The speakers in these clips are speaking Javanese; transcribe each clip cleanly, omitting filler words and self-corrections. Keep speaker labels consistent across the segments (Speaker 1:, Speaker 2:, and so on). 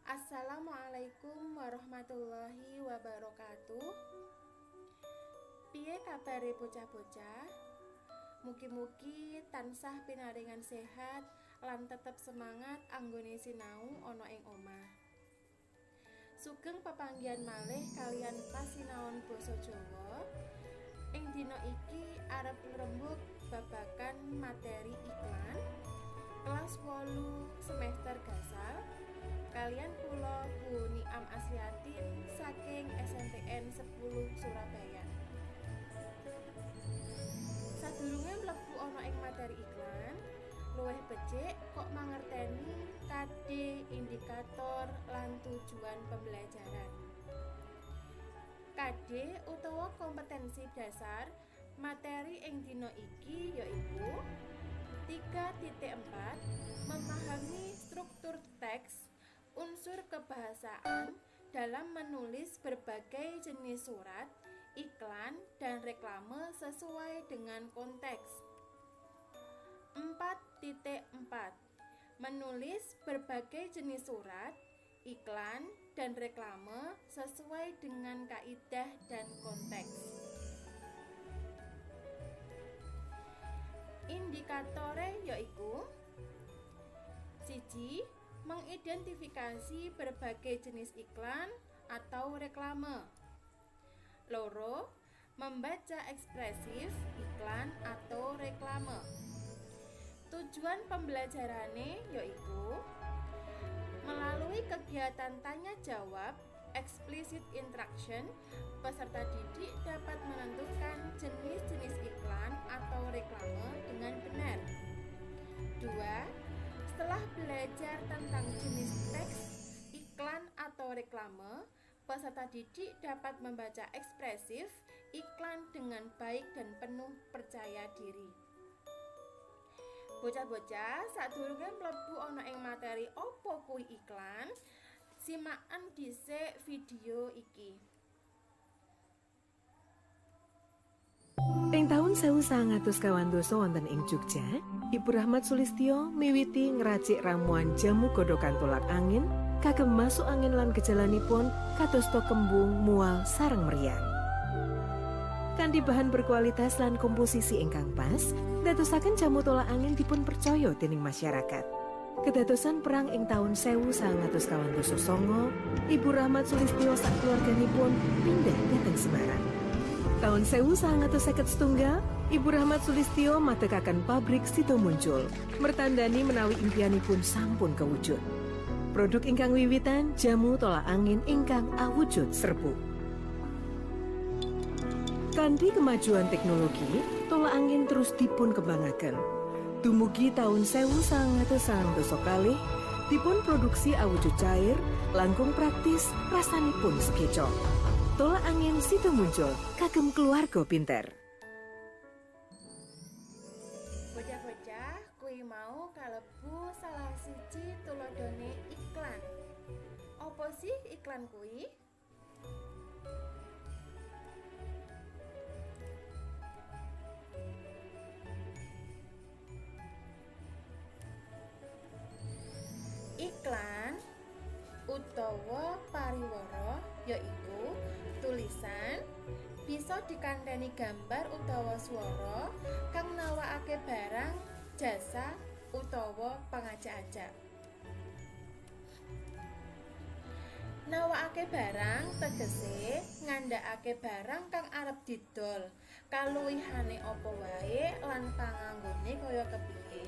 Speaker 1: Assalamualaikum warahmatullahi wabarakatuh. Piye kabare bocah-bocah? Mugi-mugi tansah pinaringan sehat lan tetep semangat anggone sinau ana ing omah. Sugeng pepanggihan malih kaliyan pasinaon basa Jawa. Ing dina iki arep ngrembug babagan materi iklan kelas 8 semester gasal kaliyan kula Bu Niam Asriatin saking SMPN 10 Surabaya. Sadurunge mlebu ana ing materi iklan, luwih becik kok mangerteni KD, indikator lan tujuan pembelajaran. KD utawa kompetensi dasar materi ing dina iki yaiku 3.4 memahami struktur teks, unsur kebahasaan dalam menulis berbagai jenis surat, iklan, dan reklame sesuai dengan konteks. 4.4 menulis berbagai jenis surat, iklan, dan reklame sesuai dengan kaidah dan konteks. Indikatore yaiku 1. Mengidentifikasi berbagai jenis iklan atau reklame. 2. Membaca ekspresif iklan atau reklame. Tujuan pembelajarane yaiku melalui kegiatan tanya jawab explicit interaction, peserta didik dapat menentukan jenis-jenis iklan atau reklame dengan benar. 2. Setelah belajar tentang jenis teks, iklan atau reklame, peserta didik dapat membaca ekspresif iklan dengan baik dan penuh percaya diri. Bocah-bocah, sadurunge mlebu ana ing materi opo kuwi iklan, simaken dhisik video iki.
Speaker 2: Ing taun 1928 wonten ing Jogja, Ibu Rahmat Sulistyo miwiti ngracik ramuan jamu godhogan tolak angin kagem masuk angin lan gejalanipun kadosta kembung, mual, sareng meriang. Kanthi bahan berkualitas lan komposisi ingkang pas, ndadosaken jamu tolak angin dipun percaya dening masyarakat. Kedadosan perang ing taun 1949, Ibu Rahmat Sulistyo sak keluarganipun pindah dhateng Semarang. Taun 1951, Ibu Rahmat Sulistyo madegaken pabrik Sido Muncul, mertandani menawi impianipun sampun kewujud. Produk ingkang wiwitan jamu tolak angin ingkang awujud serbuk. Kanthi kemajuan teknologi, tolak angin terus dipun kembangaken. Dumugi taun 1992 dipun produksi awujud cair, langkung praktis, rasanipun sekeco. Tolak angin Sido Muncul kagem keluarga pinter.
Speaker 1: Bocah-bocah, kuwi mau kalebu salah siji tuladhane iklan. Opo sih iklan kuwi? Iklan utawa pariwara yaiku tulisan bisa dikandhani gambar utawa swara kang nawakake barang, jasa utawa pangajak-ajak. Nawakake barang tegese ngandhakake barang kang arep didol, kaluwihane apa wae lan panganggone kaya kepiye.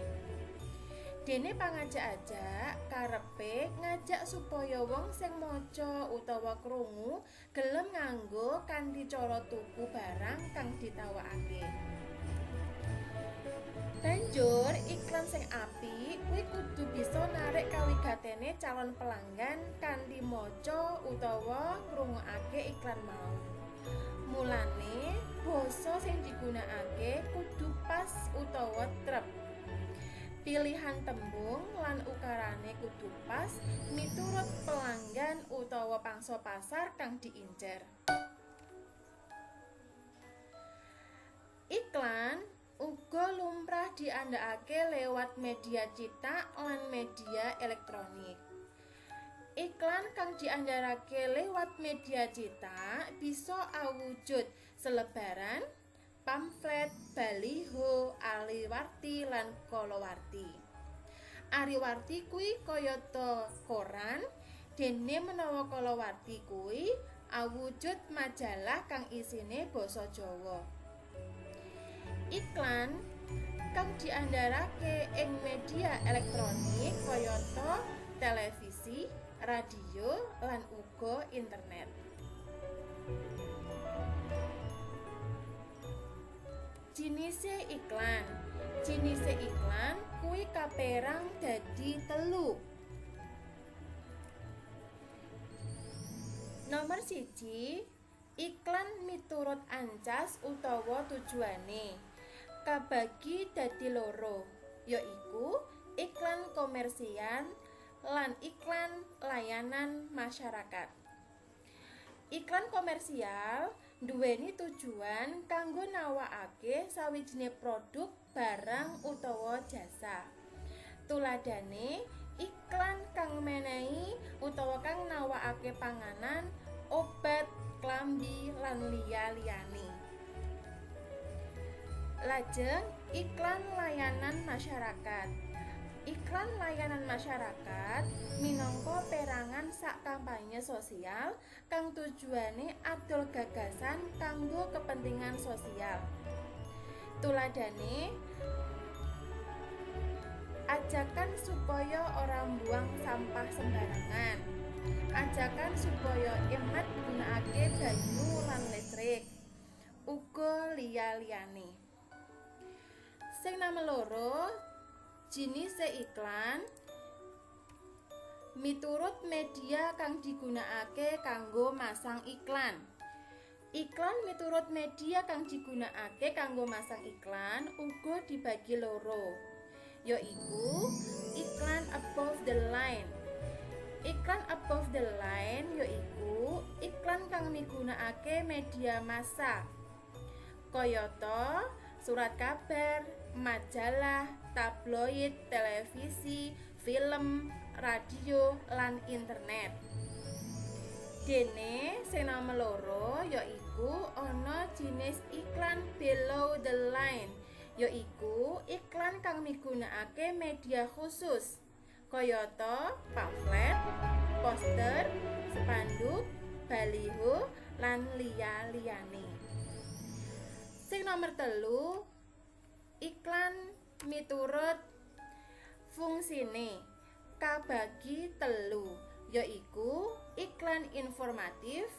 Speaker 1: Dene pangajak-ajak karepe ngajak supaya wong sing maca utawa krungu gelem nganggo kanthi cara tuku barang kang ditawakake. Banjur iklan sing apik kuwi kudu bisa narik kawigatene calon pelanggan kanthi maca utawa ngrungokake iklan mau. Mulane basa sing digunakake kudu pas utawa trep. Pilihan tembung lan ukarane kudu pas miturut pelanggan utawa pangsa pasar kang diincer. Iklan uga lumrah diandhakake lewat media cetak lan media elektronik. Iklan kang diandharake lewat media cetak bisa awujud selebaran, pamflet, baliho, ariwarti lan kalawarti. Ariwarti kuwi kayata koran, dene menawa kalawarti kuwi awujud majalah kang isine basa Jawa. Iklan kang diandharake ing media elektronik kayata televisi, radio, lan uga internet. Jinise iklan. Jinise iklan kuwi kaperang dadi 3. Nomor 1, iklan miturut ancas utawa tujuane. Kabagi dadi 2, yaiku iklan komersial lan iklan layanan masyarakat. Iklan komersial nduweni tujuan kanggo nawakake sawijine produk, barang utawa jasa. Tuladhane iklan kang menehi utawa kang nawakake panganan, obat, klambi lan liya-liyane. Lajeng iklan layanan masyarakat. Iklan layanan masyarakat minangka perangan sak kampanye sosial kang tujuane adol gagasan kanggo kepentingan sosial. Tuladhane ajakan supaya ora mbuang sampah sembarangan, ajakan supaya emat gunakake banyu lan listrik, uga liya-liyane. Sing nomor 2, jinise iklan miturut media kang digunakake kanggo masang iklan. Iklan miturut media kang digunakake kanggo masang iklan uga dibagi 2, yaiku iklan above the line. Iklan above the line yaiku iklan kang migunakake media massa, kayata surat kabar, majalah, tabloid, televisi, film, radio, lan internet. Dene sing nomor 2 yaiku ana jinis iklan below the line, yaiku iklan kang migunakake media khusus, kayata pamflet, poster, spanduk, baliho, lan liya-liyane. Sing nomor 3, iklan miturut fungsine kabagi 3, yaiku iklan informatif,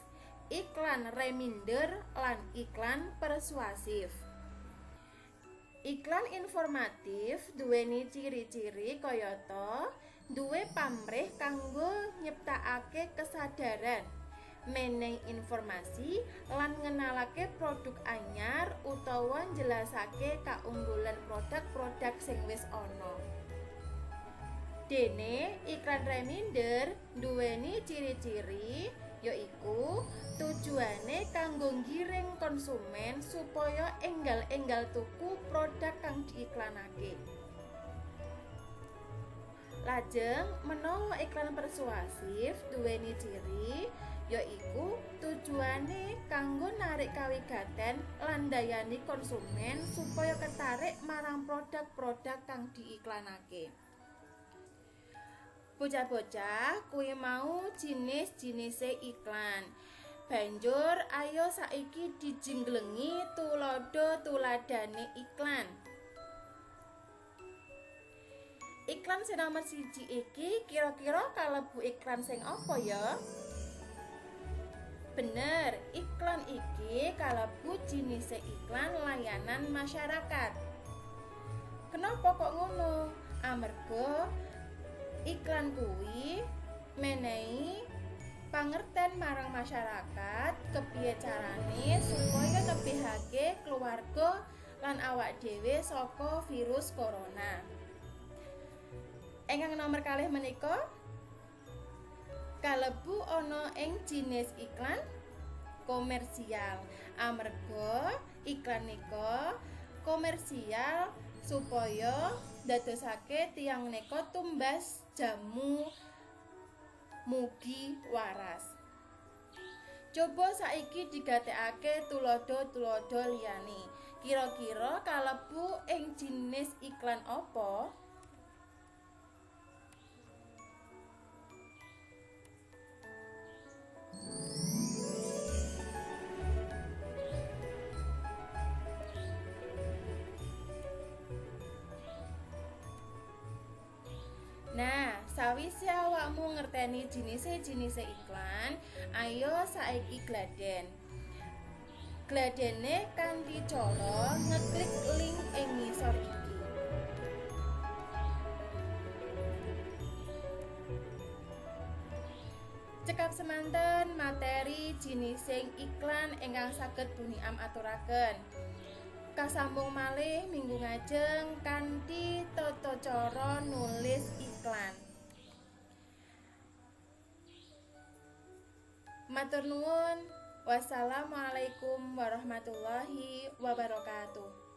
Speaker 1: iklan reminder, lan iklan persuasif. Iklan informatif duweni ciri-ciri kayata duwe pamrih kanggo nyiptakake kesadaran, menehi informasi lan ngenalake produk anyar utawa njelasake kaunggulan produk-produk sing wis ana. Dene iklan reminder nduweni ciri-ciri yaiku tujuane kanggo nggiring konsumen supaya enggal-enggal tuku produk kang diiklanake. Lajeng menawa iklan persuasif duweni ciri yaiku tujuane kanggo narik kawigaten lan ndayani konsumen supaya ketarik marang produk-produk kang diiklanake. Bocah-bocah kuwi mau jinis-jinise iklan. Banjur ayo saiki dijingglengi tuladha-tuladhane iklan. Iklan sing nomor 1 iki kira-kira kalebu iklan sing apa ya? Bener, iklan iki kalebu jinise iklan layanan masyarakat. Kenapa kok ngono? Amarga iklan kuwi menehi pangerten marang masyarakat kepiye carane supaya nebihake keluarga lan awak dhewe saka virus corona. Ingkang nomor 2 menika kalebu ana ing jinis iklan komersial. Amarga iklan nika komersial supaya ndadosake tiyang neka tumbas jamu Mugi waras. Coba saiki digatekake tuladha-tuladha liyane. Kira-kira kalebu ing jinis iklan apa? Nah, sawise awakmu ngerteni jinise-jinise iklan, ayo saiki gladen. Gladene kanthi cara ngeklik link ing ngisor iki. Cekap semanten materi jinising iklan ingkang saged Bu Niam aturaken. Kasambung malih minggu ngajeng kanthi tata cara nulis iklan. Matur nuwun. Wassalamualaikum warahmatullahi wabarakatuh.